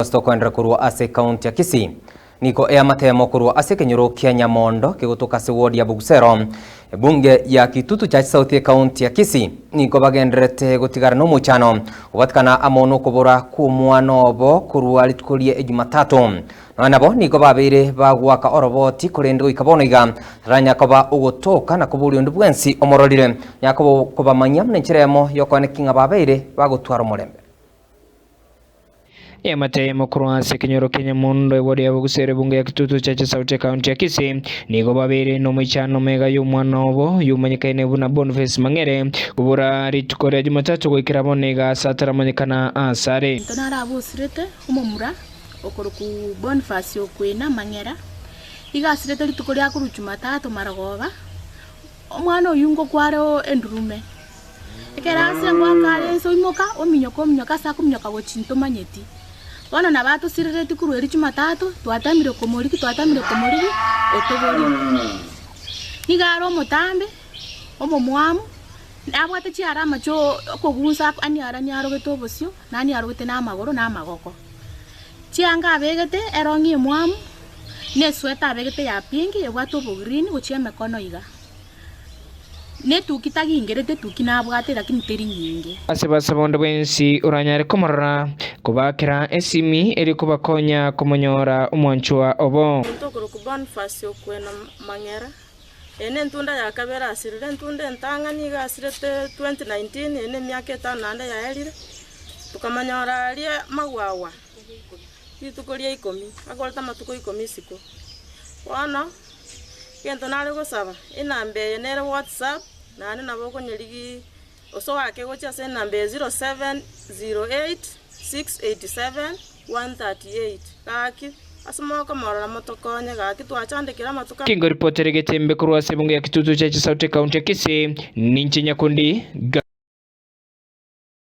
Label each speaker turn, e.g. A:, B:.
A: Ase tokoenderera korwa ase ekaunti ya Kisii, nigo eamatemo korwa ase ekenyoro kia Nyamondo kegotoka ase ward ya Bogusero, ebunge ya Kitutu Church South ekaunti ya Kisii nigo bagendererete gotigara nomoichano gobatikana amo nokobora kw'omwana obo korwa rituko rie Ejumatatu. Nonya nabo nigo babeire bagoaka oroboti korende goika bono iga taranya koba ogotoka na koboria onde bwensi omororire nyara kobamanyia buna enchera eyemo yokoeneki ng'a babeire bagotwara omorembe.
B: Eamate eyemo korwa ase ekenyoro kia Nyamondo eward ya Bogusero ebunge ya Kitutu Chache South ekaunti ya Kisii nigo babeire nomoichano mega y'omwana obo oyomanyekaine buna Boniface Mang'ere kobora rituko ria Jumatatu goikera bono iga ase ataramanyekana asare.
C: Omonto nare abosirete omomura okorokwa Boniface Okwena Mang'era, iga asirete rituko ria korwa Jumatatu marogoba, omwana oyio ngokwa are endurume. Ekero ase ngoaka are ense oimoka, ominyoka ominyoka ase akominyoka gochia ntomanyeti. Bono nabo atosirereti korwa erio Jumatatu, twatamire komorigia twatamire komorigia, otoborire. Nigo are omotambe, omomwamu, nabwate chiarama chio okogunsa aniarani arogete obosio, nani arogete na amagoro na amagoko. Chianga abegete erong'i emwamu, na esweta abegete ya pink ebwate obogreen gochia emekono iga. Netuki tagingerete etuki nabwate lakini teri nyinge.
B: Ase basaba onde bwensi oranyare komorora, kobaakera esimi erio kobakonya komonyora omwanchwa obo.
D: Omonto okorokwa Boniface okwena Mang'era, eye nentunda ya kabere asirire, entunda entang'ani iga asirete 2019 eye nemiaka etano naende yaerire, tokamonyora aria magwagwa rituko ria ikomi, akorete amatuko ikomi isiko. Bono. Egento nare gosaba, enamba eye nere WhatsApp, naende nabo okonyerigia gose oake gochia ase enamba eye 0708 687 138. Gaki, ase mokomorora motokonye, gaki twachandekire amatuko.
B: Kingoripotere getembe korwa ase ebunge ya Kitutu Church South Ekaunti ya Kisii, ninche Nyakundi Gabriel.